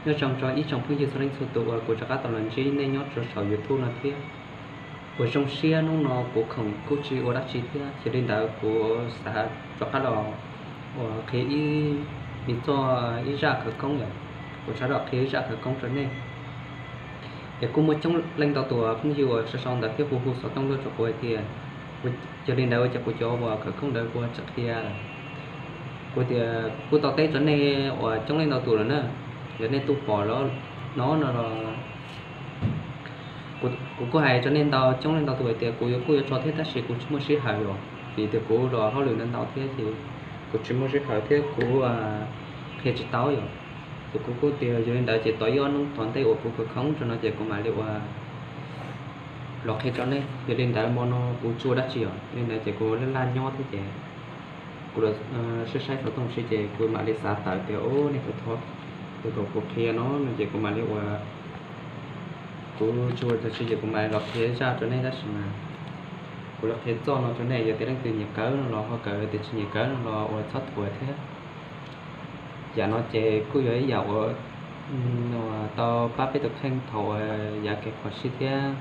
Nyob zoo rau ib tsoom phooj ywg txhua leej txhua tus uas kuv rov qab tau los ntsib nej nyob rau saum YouTube no thiab. Uas zoo siab hnub no kuv khoom kuj tsis ua dab tsi thiab, yog li ntawd kuv xav rov qab los uas qhia ib, ib txoj, ib zaj khawv koob yom. Kuv rov los qhia ib zaj khawv koob rau nej. Es kuj muaj coob leej ntau tus phooj ywg uas sau sau ntawv thiab hu hu xov tooj tuaj rau kuv hais tias, yog li ntawd ua cas kuv cov uas khawv koob ntawd kuv tsis qhia lawm. Kuv tias kuv tau teb rau nej uas coob leej ntau tus lawm na, yog nej twb pom lawm no no los kuv kuj hais rau nej ntau coob leej ntau tus hais tias kuv yuav kuj yuav tso thiab tab sis kuv tsis muaj sij hawm yom, vim tias kuv los hauj lwm ntau ntau thiab ces kuv tsis muaj sij hawm thiab kuv qhia tsis tau yom. Ces kuv kuj tias yog li ntawd ces tos ib ob hnub tom ntej uas kuv khawv koob rau no ces kuv mam li uas los qhia rau nej. Yog li ntawd hmo no kuv tsis ua dab tsi os, yog li ntawd ces kuv laj laj nyob thiab ces kuv los saib saib xov tooj si ces kuv mam li xav tawm tias, o, nej kuv thov, kuv kom kuv qhia no no ces kuv mam li uas, kuv tsis ua dab tsi ces kuv mam li los qhia zaj rau nej tab sis mas kuv los qhia txoj no rau nej, yog tias leej twg nyiam kawm no los ho kawm, tias tsis nyiam kawm no los uas txhob thuam thiab. Yam no ces kuj yog ib yam uas tau pab peb tus kheej thaum uas yav kev phom sij thiab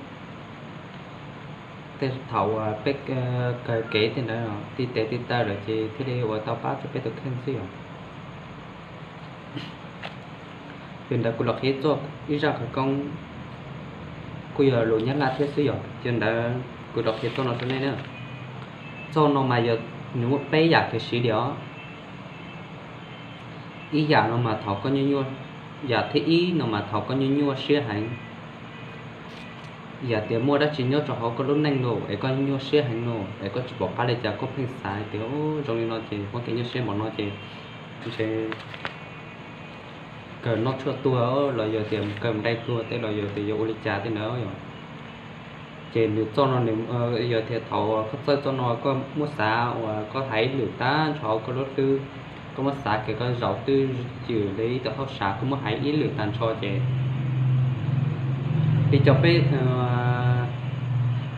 tej thaum uas peb kawm kev tej ntawd tij tes tij taw lawm ces thiaj li uas tau pab rau peb tus kheej xwb yom. Yog ntawd kuv los qhia txoj, ib zaj khawv koob kuj yog lus Nyab Laj thiab xwb yom. Yog ntawd kuv los qhia txoj no rau nej na. Txoj no mas yog nws muaj peb yam kev siv li os. Ib yam no mas thaum koj nyuaj nyuaj, yam thib ib no mas thaum koj nyuaj nyuaj siab heev, yam tias muaj dab tsi nyob rau hauv koj lub neej los es koj nyuaj siab heev los es koj tsis pom qab li cas koj pheej xav tias zoo li no ces muaj kev nyuaj siab npaum no ces ntshe kawg noj tshuaj tuag los yog tias kawg mus dai tuag tej los yog tias yuav ua li cas tej ntawd yom. Ces nws txoj no nws yog tias thaum koj txawj txoj no koj muab xav uas koj hais ib lwm tag nrho koj lub hlwb, koj muab xav kiag koj zaum twj ywm li ib tug hauj sam koj muab hais ib lwm tag nrho ces li cov peb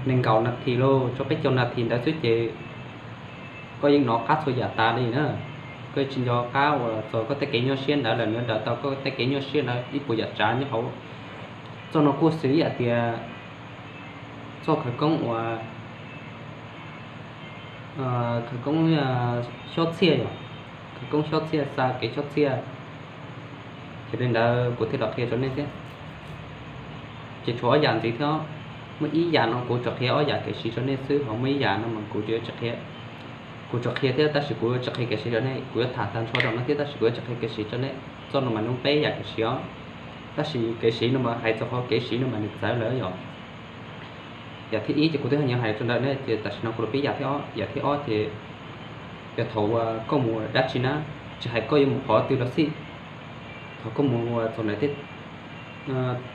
nees nkaum nas this los tso peb caug nas this ntawd xwb ces koj yeej hnov qab txhua yam tas li na. Koj tsis nco qab uas txog koj tej kev nyuaj siab ntawd lawm, nws daws tau koj tej kev nyuaj siab ntawd ib puas yam tsav nyob hauv. Txoj no kuj xws ib yam tias txoj khawv koob uas khawv koob xyob txhiaj yom, khawv koob xyob txhiaj, xa kev xyob txhiaj. Ces li ntawd kuv thiaj los qhia rau nej thiab. Ces tshuav ob yam ntxiv thiab, muaj ib yam no kuv tsuas qhia ob yam kev siv rau nej xwb, ho muaj ib yam no mas kuv tsis qhia, kuv tsuas qhia thiab tab sis kuv tsis qhia kev siv rau nej, kuv yuav tham tag nrho rau no thiab tab sis kuv yuav tsis qhia kev siv rau nej. Txoj no mas nws peb yam kev siv os, tab sis kev siv no mas hais txog qhov kev siv no mas nws txawv lawm yom. Yam thib ib ces kuv twb nyiam hais rau ntawm ne ces tam sim no kuv los pib yam thib ob. Yam thib ob ces yog thaum uas koj mus dab tsi na, tsis hais koj yuav mus qhov twg los xij, thaum koj mus uas txog ntawm tej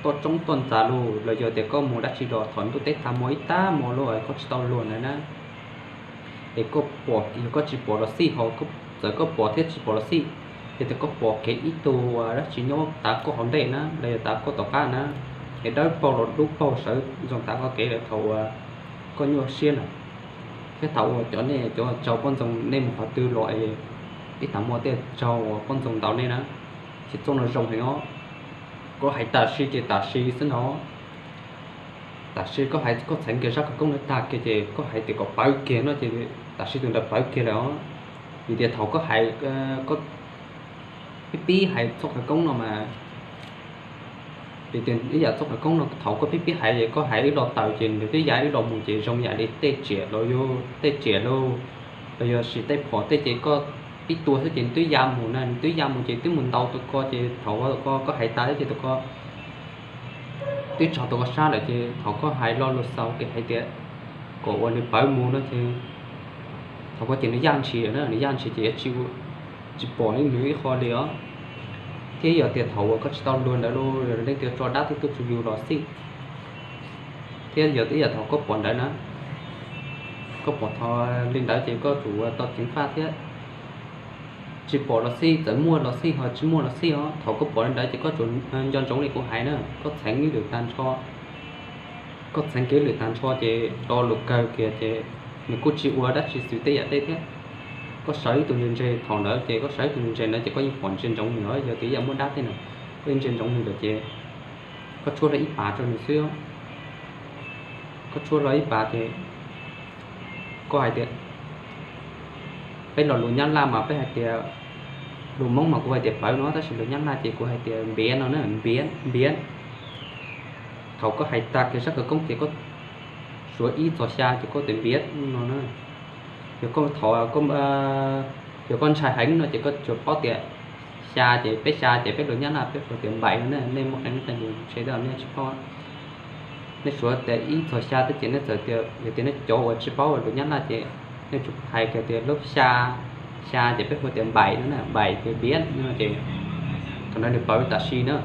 toj roob toj ntxas los los yog tias koj mus dab tsi los thaum ntuj teb tag hmo ib tag hmo los koj tsis tau luag ntawd na, es koj pom, yog koj tsis pom los xij ho, txawm koj pom thiab tsis pom los xij, yog tias koj pom kev ib tug uas dab tsi nyob tav koj hauv ntej na los yog tav koj tom qab na, es dawb paug los dub paug sawv ntxoo tav koj kev lawm thaum uas koj nyuaj siab na, thiab thaum uas cov nej cov tsaug poj ntxoog nej mus qhov twg los es ib tag hmo tej tsaug uas poj ntxoog ntaus nej na, ces txoj no zoo heev os. Koj hais tam sim ces tam sim xwb no, tam sim koj hais koj txheev kiag zaj khawv koob ntawd tag kiag ces koj hais tias kom pawv kiag no ces tam sim tus ntawd pawv kiag lawm os. Vim tias thaum koj hais, koj pib pib hais txoj khawv koob no mas, vim tias ib yam txoj khawv koob no thaum koj pib pib hais es koj hais ib lo tawm ces nws twb ya ib lo mus ces zoo yam li tej tsiam los yog tej tsiam los, los yog sis tej phom tej ces koj pib tua xwb ces nws twb ya mus na, nws twb ya mus ces twb mus ntaus tus ko ces thaum ko koj hais tas ces tus ko twb tsaug tus ko sab lawm ces thaum koj hais lo lus xaus ces hais tias kom uas nws pawv mus no ces thaum ko ces nws yaj ntshis na, nws yaj ntshis ces yuav tsis, tsis pom li nws ib qho li os. Thiab yog tias thaum uas koj tsis tau luag ntawd los leej twg tso dab twb tuaj tsuas yus los xij. Thiab yog ib yam thaum koj pom ntawd na, koj pom thaum li ntawd ces koj tsum ua tau ceev faj thiab. Tsis pom los xij, txawm muaj los xij ho tsis muaj los xij os, thaum koj pom li ntawd ces koj tsum nco ntsoov li kuv hais na, koj txheev ib lwm tag nrho. Koj txheev kev lwm tag nrho ces do lus kawg kiag ces nws kuj tsis ua dab tsi xwm tej yam tej thiab. Koj sawv ib tug ntse ntse thaum ntawd ces koj sawv ib tug ntse ntse ntawd ces koj yeej pom ntsia ntsoov nws yog tias ib yam muaj dab tej na. koj ntsia ntsoov nws lawm ces koj tshuab hlo ib pas rau nws xwb. Koj tshuab hlo ib pas ces koj hais tias, peb los lus Nyab Laj mas peb hais tias, lus Hmoob mas kuv hais tias pawv no, tab sis lus Nyab Laj ces kuv hais tias npiav no na, npiav, npiav. Thaum koj hais tas kiag zaj khawv koob ces koj suav ib txog xya ces koj tias npiav no na. Yog koj thaum, yog koj ntshai heev no ces koj tsuas paub tias xya ces peb, xya ces peb lus Nyab Laj peb hu tias npaim no na, nej muaj qee leej twg yus ntshe tej nej tsis paub. Nej suav tias ib txog xya thiab ces nej txawm tias, yog tias nej cov uas tsis paub lus Nyab Laj ces nej tsuas hais kiag tias lub xya, xya ces peb hu tias npaim no na, npaim ces npiav no ces thaum ntawd nws pawv tam sim na.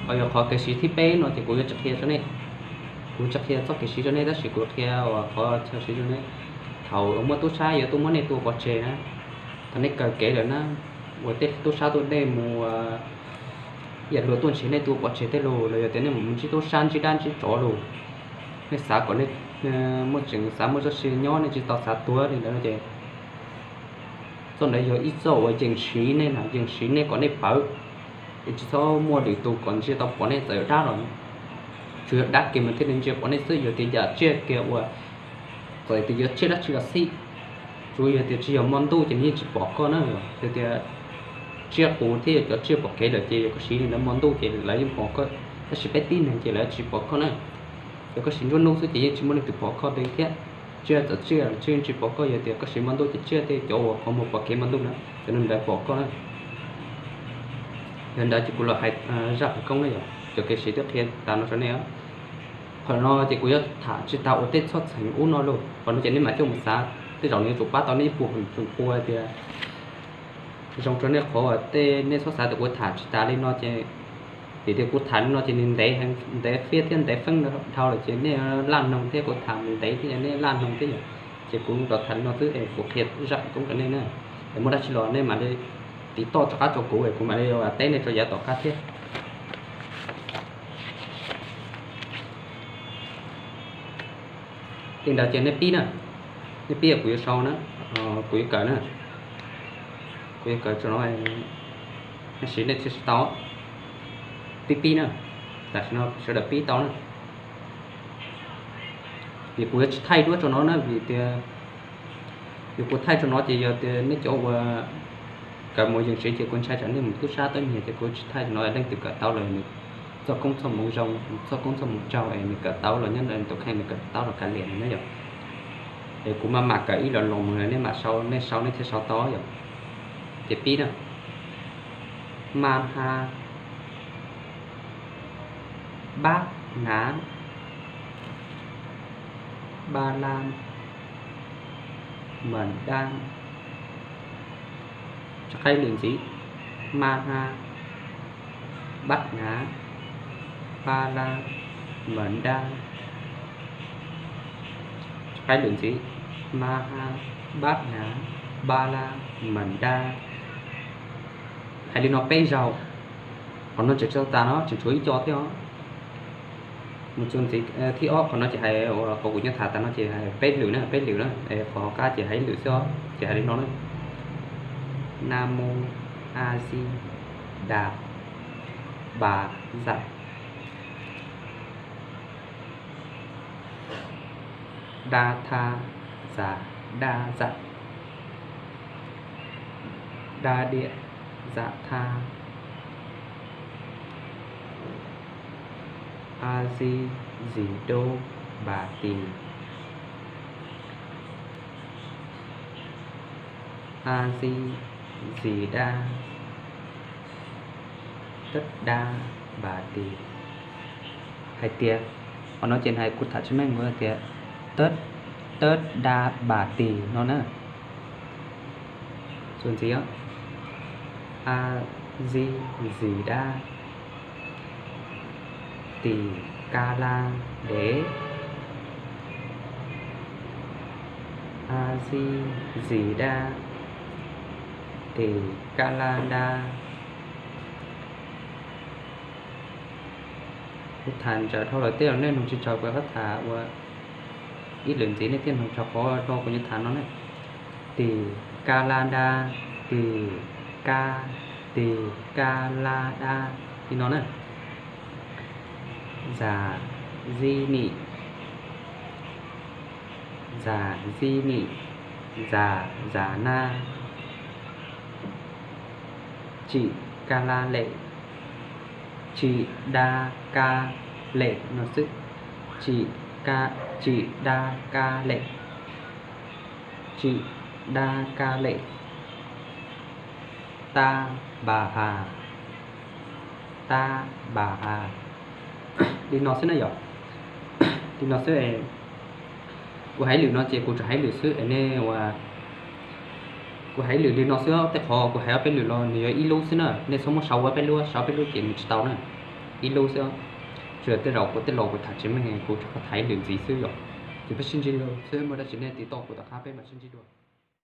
Ho yog qhov kev siv thib peb no ces kuv yuav tsis qhia rau nej, kuv tsis qhia txoj kev siv rau nej tab sis kuv qhia uas qhov chaw siv rau nej. Thaum muaj tub sab yuav tuaj muab nej tua pov tseg na, thaum nej kaw kev lawm na, uas tej tub sab tuaj nej mus ib yam luag tuaj nrhiav nej tua pov tseg tej lus los yog tias nej mus ntsib tub sab ntsib dab ntsib tsov lus, nej xav kom nej muaj tseem xav muaj txoj sia nyob nej tsis tau xav tuag li ntawd no ces txoj ntawd yog ib txoj uas yees siv nej na, yees siv nej kom nej pawv, es tsis txhob muaj lwm tus kom ntsia tau pom nej txawm yog dab los. Tsuas yog dab kiag mas thiaj li ntsia pom nej xwb, yog tias yam tsiaj kiag uas txawm tias yuav tsiaj dab tsi los xij, tsuas yog tias tsis yog hmo ntuj ces nws yeej tsis pom koj na. Yog tias tsiaj qus thiab yog cov tsiaj pom kev lawm ces yog koj siv li ntawd hmo ntuj ces lawv yeej pom koj, tab sis peb tib neeg ces lawv tsis pom koj na. Yog koj siv nruab hnub xwb ces yeej tsis muaj leej twg pom koj li thiab. Tsiaj txawm tsiaj los tsiaj yeej tsis pom koj, yog tias koj siv hmo ntuj ces tsiaj tej cov uas qhov muag pom kev hmo ntuj na, cov no lawv pom koj na. Yog ntawd ces kuv los hais zaj khawv koob na yom, cov kev siv twb qhia tas no rau nej. Qhov no ces kuv yuav tham tsis tas ua tej txhob txheem ub no lauj, qhov no ces nej mam coj mus xav, tej zaum nws yuav tsum pab tau nej ib puas feem pua tias zoo rau nej qhov uas tej nej txhob xav tias kuv tham tsis tas li no ces, vim tias kuv tham li no ces nws ntev, ntev fiab thiab ntev feeb dhau lawm ces nej laj mloog thiab, kuv tham ntev thiab nej laj mloog thiab yom. Ces kuv los tham li no xwb es kuv qhia zaj khawv koob rau nej na. Es muaj dab tsi los nej mam li tiv toj rov qab rau kuv es kuv mam li teb nej rau yav tom qab thiab. Li ntawd ces nej pib na, nej pib kuv yuav sau na, kuv yuav kawm na, kuv yuav kawm tso no, siv nej thiaj siv tau. Pib pib na, tam sim no sawv daws pib tau na. Vim kuv yuav tsis thaij duab tso no na, vim tias yog kuv thaij tso no ces yog tias nej cov uas kawm mus yees siv ces kuv ntshai tsam nej mus tub sab teeb meem ces kuv tsis thaij tso no, leej twg kawm tau los nws txoj koob txoj hmoov zoo, txoj koob txoj hmoov tsaug es nws kawm tau los nyob ntawm tus kheej nws kawm tau los kav liam nws na yom. Es kuv maj mam kawm ib los los mus nej mam sau, nej sau nej thiaj sau tau yom. Ces pib na. Ma ha, bab na, ba la, mam dab. Rov qab lwm ntxiv. Ma ha, bab na, ba la, mam dab. Rov qab lwm ntxiv. Ma ha, bab na, ba la, mam dab. Hais li no peb zaug. Qhov no tseem tsis tau tas no, tseem tshuav ib co thiab os. Mus txuas ntxiv thib ob, qhov no ces hais, qhov kuv nyob tham tas no ces hais peb lwm na, peb lwm na, qhov hauv qab ces hais ib lwm xwb os, ces hais li no na. Na mu a xi da ba za. Da tha za da za. Da dia za tha. A xi zis do ba ti. A xi zis da, teb da ba ti. Hais tias, qhov no ces hais kuv tham tsis meej mus hais tias teb, teb da ba ti no na. Txuas ntxiv. A xi zis da, ti ka la dev. A xi zis da, ti ka la da. Kuv tham ntsawm dhau lawm tej zaum nej mloog tsis txog, kuv rov qab tham ua ib lwm ntxiv nej thiaj mloog txog qhov no kuv yuav tham no na. Ti ka la da, ti ka, Tsis kab lab dab li no na. Zas zib nim, zas zib nim, zas zas nab. Tsim kab lab lem, tsim dab kab lem no xwb. Tsim, tsim dab kab lem, tsim dab kab lem. Tab npa ha, tab npa ha. Li no xwb na yom. Li no xwb. Kuv hais lwm no ces kuv tsuas hais lwm xwb es nej ua, kuv hais lwm li no xwb, tej qhov kuv hais ob peb lwm los nws yog ib lub xwb na, nej txhob muab sau ua peb lub, sau peb lub ces nws tsis tau na. Ib lub xwb. Tsuas tej zaum kuv tej laus kuv tham tsis meej, kuv rov qab tham lwm ntxiv xwb yom. Ces peb sib ntsib dua xwb, muaj dab tsi nej tiv toj kuv tom qab peb mam sib ntsib dua.